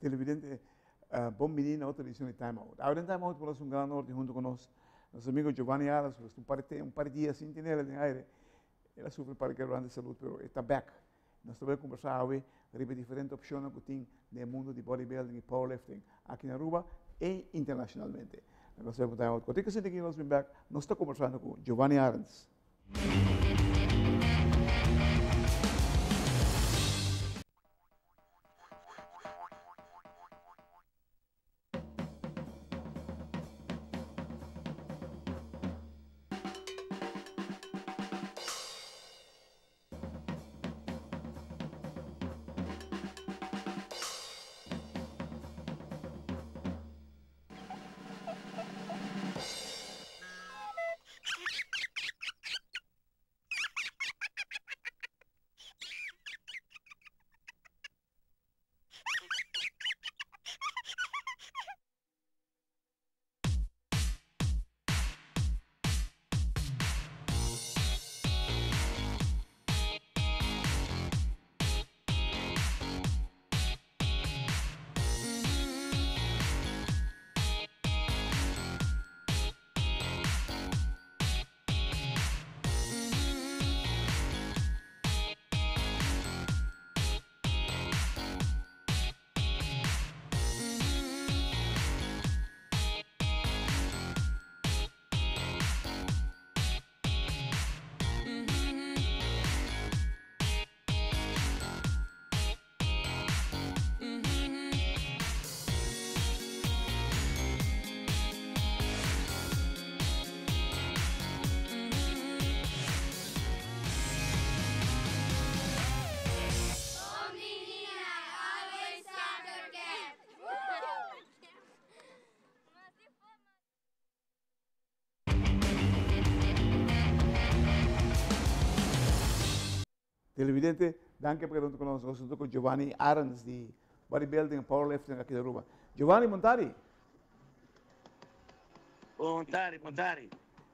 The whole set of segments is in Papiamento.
Televidente, bon bini na otro edicion di Time Out. Awe den Time Out por haci un gran honor di hunto cu nos, nos amigo Giovanni Aras, cu un par di un par di dia sin tenel den aire. El a sufri un par di quebrante di salud, pero e ta back. Nos ta bay conversa awe riba e diferente opcionnan cu tin den e mundo di bodybuilding y powerlifting aki na Aruba y internacionalmente. Nos ta bay cu Time Out. Cualkier cosita aki nos bin back, nos ta conversando cu Giovanni Arends. Televidente, danki pa keda huntu ku nos. Nos huntu ku Giovanni Arends di Bodybuilding en Powerlifting aki di Aruba. Giovanni, bon tardi. Bon tardi, bon tardi.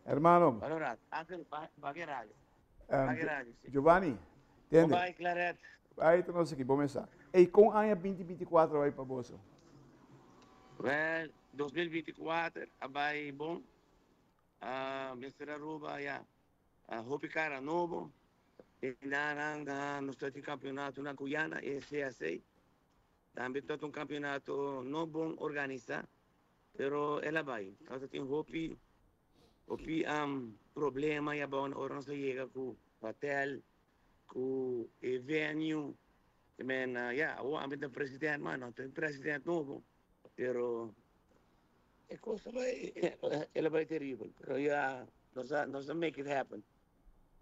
Hermano. Allora, anche pa radio. Um, radio, sì. Giovanni, tende. Bai, Claret. Bai, te nos aki, bom mesa. Ei, kon aña 2024 bai pa boso? Well, 2024 a bai bon. Mester Aruba, ya. Hopi cara nobo. E nan nos ta tin campeonato na Guyana, e CAC. Tambe ta un campeonato no bon organisa, pero el a bay. Nos tin hopi hopi problema ya bon ora nos a yega cu hotel, cu e venue. I mean, ya, awor ami ta president, ma no tin president nobo, pero e cos a bay, el a bay teribel, pero ya nos a nos a make it happen.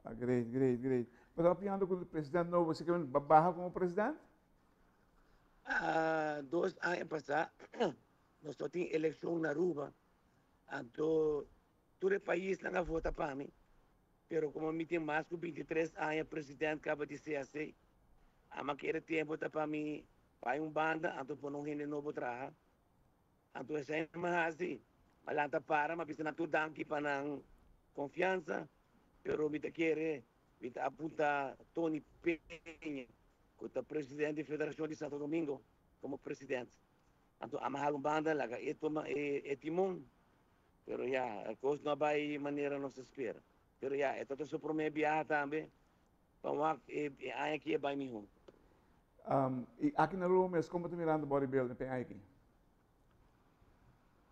Ah, great, great, great. Bo ta papiando cu president nobo, si ke baha como president? Ah, dos aña pasa nos ta tin eleccion na Aruba, anto tur e paisnan a vota pa mi, pero como mi tin mas cu 23 aña president caba di CAC, ama kere tempo ta pa mi bay un banda, anto pone un hende nobo traha. Anto esei mi hasi, mi a lanta para, mi a bisa nan tur danki pa nan konfiansa, pero mi ta kere, mi ta apunta Tony Peña, ku ta presidente di Federashon di Santo Domingo, komo presidente. Anto ami a hala un banda, laga e tuma e timon, pero ya, e kos no a bai manera nos a spera. Pero ya, e ta su promé biaha tambe, pa wak e aña aki e bai mihó. I aki na Rome mes, kon bo ta mirando bodybuilding pa e aña aki?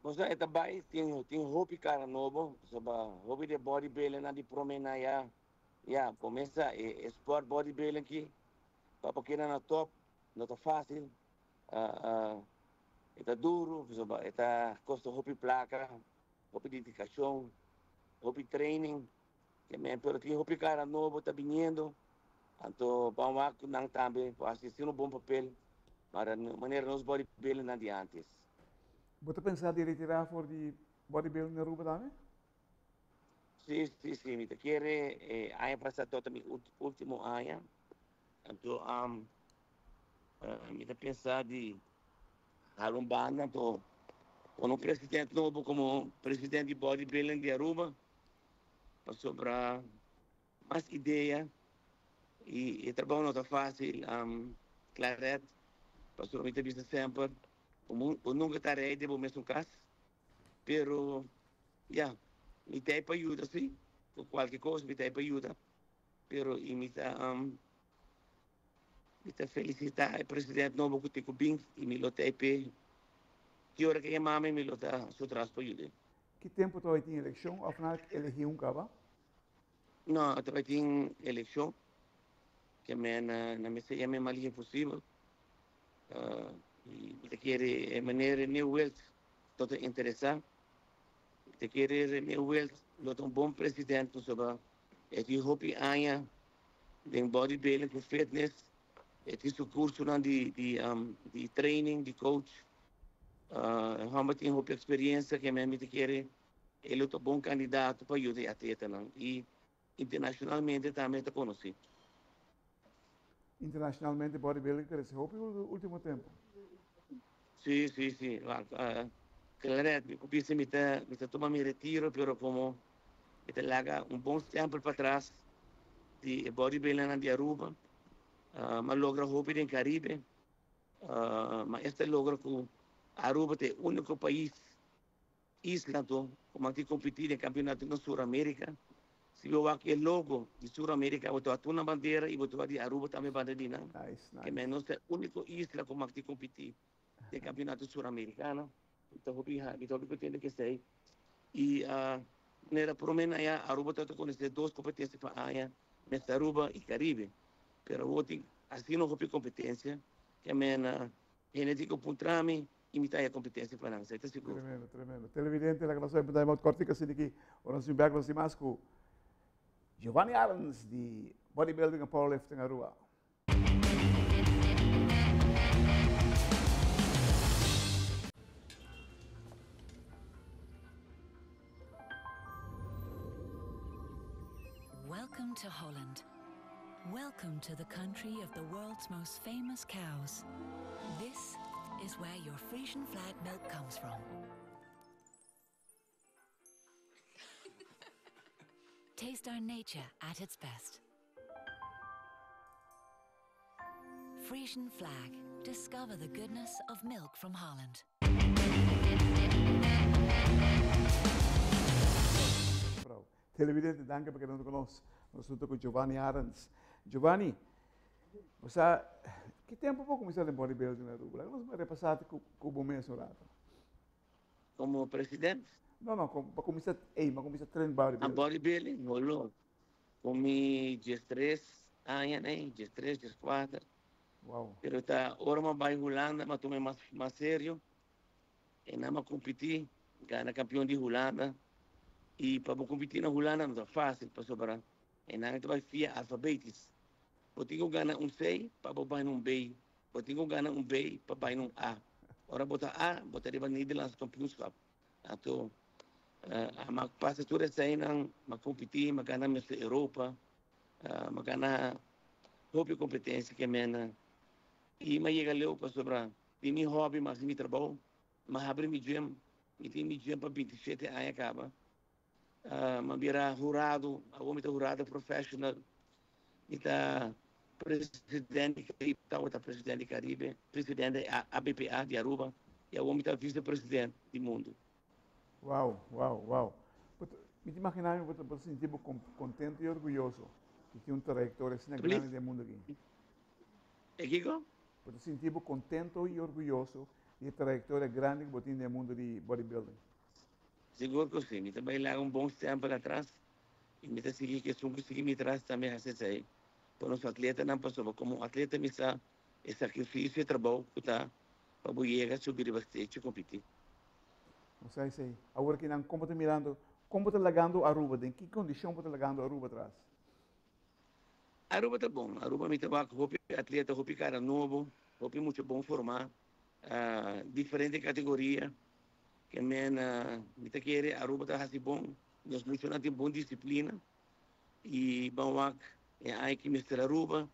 Bo sa e ta bai, tin tin hopi kara nobo, pasobra hopi di e bodybuildingnan di prome nan ya ya kuminsá e e sport bodybuilding aki pa bo keda na top no ta fásil, e ta duru pasobra e ta kosta hopi plaka, hopi dedikashon, hopi training. Ke men pero tin hopi kara nobo ta biniendo, anto ban wak ku nan tambe por hasi asina un bon papel mara manera nos bodybuildingnan di antes. Bo ta pensa di retira for di bodybuilding na Aruba tambe? Si, si, si, mi ta kere e aña pasa tabata mi ultimo aña, anto mi ta pensa di hala un banda anto pone un president nobo komo president di bodybuilding di Aruba. Pasobra mas idea y e trabou no ta facil, Claret, pasobra mi ta bisa semper. Bo nunca ta rey den bo mesun cas, pero ya, mi ta pa yuda si, cu cualke cos mi ta pa yuda, pero y mi ta mi ta felicita e president nobo cu tin cu bin y mi lo ta p'e, ki ora cu e yama mi, mi lo ta su tras pa yuda. Ki tempo ta bay tin eleccion of nan a elegi un caba? No, ta bay tin eleccion, ke men nan mester yama e mas lihe posibel. Mi ta kere e meneer Rene Wilt lo ta interesa. Mi ta kere Rene Wilt lo ta un bon president pasobra e tin hopi aña den bodybuilding cu fitness. E tin su cursonan di di di training di coach. E homber tin hopi experiencia ke mi ta kere e lo ta bon candidato pa yuda e atletanan y Internacionalmente tambe ta conoci. Internacionalmente bodybuilding crece hopi ultimo tempo. Si, si, si. Claret, mi por bisa mi ta, mi ta tuma mi retiro, pero como mi ta laga un bon stempel patras di e bodybuildingnan di Aruba, mi a logra hopi den Caribe, ma esta logra cu Aruba ta e unico pais Isla anto ku man tin kompetí den kampionato na Sur Amerika. Si bo wak e logo di Sur Amerika bo ta wak tur nan bandera i bo ta wak di Aruba tambe banda di nan. Ke men nos ta e úniko isla ku man tin kompetí den kampionato Sur Amerikano. Mi ta hopi mi ta hopi kontento ku esei. I manera promé na ya Aruba tabata konosé dos kompetensia pa aña, Mester Aruba i Karibe. Pero awor tin asina hopi kompetensia ke men hende tin ku puntra mi I mi ta haya competencia pa nan, esei ta sigur. Tremendo, tremendo. Televidente, laga nos a empezá e kortico asina aki. Ora nos bin bek nos tin mas ku Giovanni Arends di Bodybuilding and Powerlifting Aruba. Welcome to Holland. Welcome to the country of the world's most famous cows. This is where your Frisian flag milk comes from. Taste our nature at its best. Frisian flag. Discover the goodness of milk from Holland. Televidente, danki pa keda huntu ku nos. Nos huntu ku Giovanni Arends. Giovanni, bo sa ki tempu bo kuminsá den bodybuilding na Aruba? Laga nos repasá ku bo mes un rato. Komo president? No, no, pa kuminsá, ey, pa kuminsá train bodybuilding. A bodybuilding? Holo. Ku mi diestres aña, ney, diestres, dieskuater. Wow. Pero ta ora mi a bai Hulanda mi a tuma e mas mas serio. E nan a competi, gana campeon di Hulanda. Y pa bo competi na Hulanda no ta facil pasobra e nan ta bay via alfabetisch. Bo tin cu gana un C pa bo bay na un B. Bo tin cu gana un B pa bay na un A. Ora bo ta A, bo ta riba Nederlands kampioenschap. Anto a pasa tur eseinan, m'a competi, m'a gana Mister Europa, m'a gana hopi competencia ke mena. Y m'a yega leu pasobra Di mi hobby mas di mi trabou. Mi a habri mi gym. Mi tin mi gym pa 27 aña caba. Mi a bira hurado. Awor mi ta hurado professional. Mi ta president di Caribe. Tabata president di Caribe, president di ABPA di Aruba y awor mi ta vice president di mundo. Wow, wow, wow. Mi ta imagina mi bo ta sinti bo contento y orguyoso di tin un trayectoria asina grandi den mundo aki. E kiko? Bo ta sinti bo contento y orguyoso di e trayectoria grandi cu bo tin den e mundo di bodybuilding? Sigur cu si. Mi ta bay laga un bon stempel atras y mi ta sigui cu esun cu sigui mi tras tambe haci esey pa nos atletanan pasobra como atleta mi sa e sacrificio y trabou cu ta pa bo yega subi riba stage y competi. Bo sa esey. Awor aki nan con bo ta mirando, con bo ta lagando Aruba, den ki condicion bo ta lagando Aruba atras? Aruba ta bon. Aruba mi ta wak hopi atleta, hopi cara nobo, hopi mucha bon forma, diferente categoria. Ke men mi ta kere Aruba ta haci bon. Nos muchanan tin bon disciplina y ban wak e aña ki mester Aruba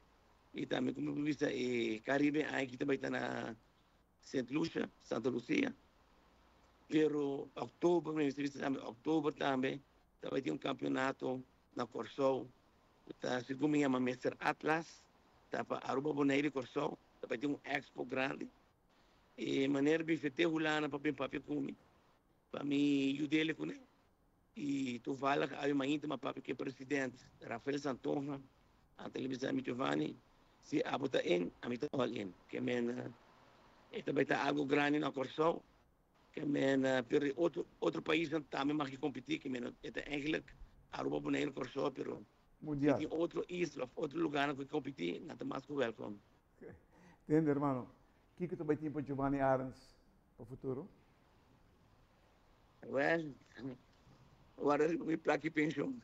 y tambe como mi bisa e Caribe aña ki ta bay ta na Sint Lucia, Santa Lucia. Pero october mi mester bisa tambe october tambe ta bay tin un campeonato na Kòrsou ku ta segun mi yama Mister Atlas ta pa Aruba Bonaire i Kòrsou ta bai tin un expo grandi. E manera bifete Hulanda pa bin papia ku mi, pa mi yud'el kuné. I toevallig awe mainta mi a papia ku e president Rafael Santonja, anto el a bisa mi, Giovanni, si abo ta in, ami ta all in. Ke men e ta bai ta algu grandi na Kòrsou, ke men pero e otro otro paisnan tambe mag kompetí, ke men e ta eigenlijk Aruba, Boneiru, Kòrsou, pero si tin otro isla òf otro lugarnan ku kompetí, nan ta mas ku wèlkòm. Tende hermano, kiko ta bai tin pa Giovanni Arends pa futuro? Well, warda riba mi plaki pension.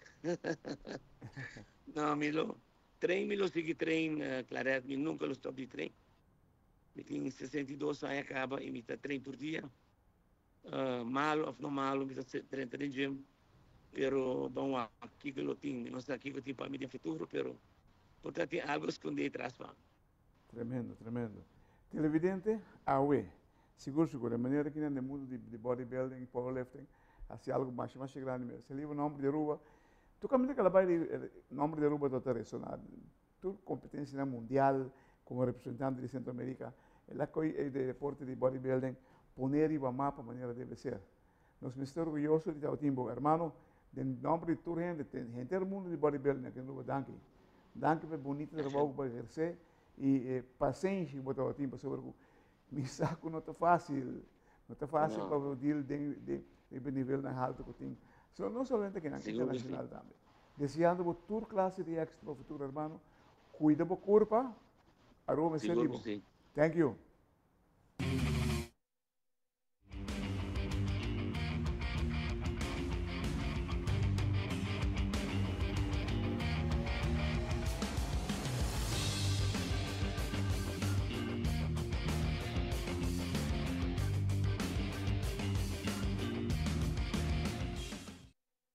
No, mi lo train, mi lo sigui train, Claret, mi nunca lo stop di train. Mi tin 62 aña caba y mi ta train tur dia. Malo of no malo, mi ta drenta den gym. Pero ban wak kiko lo tin, mi no sa kiko tin pa mi den futuro, pero por ta tin algo escondé tras pa mi. Tremendo, tremendo. Televidente, awe, sigur sigur, e manera ki nan den mundo di bodybuilding y powerlifting haci algo masha masha grandi mes. E libro Nomber di Aruba, tur caminda cu el a bay Nomber di Aruba ta resona. Tur competencianan mundial como representante di Centro America, el a coy e deporte di bodybuilding pone riba mapa manera debe ser. Nos mester orguyoso di tabatin bo hermano, den nomber di tur hende, den henter mundo di bodybuilding aki na Aruba, danki. Danki pa e bunita trabou ku bo a ehersé i e pasenshi ku bo tabatin pasobra ku mi sa ku no ta fásil, no ta fásil pa bo deal den riba e nivelnan haltu ku tin, so no solamente akinan, internashonal tambe. Deseando bo tur klase di éksito pa futuro hermano, kuida bo kurpa, Aruba mester di bo. Thank you.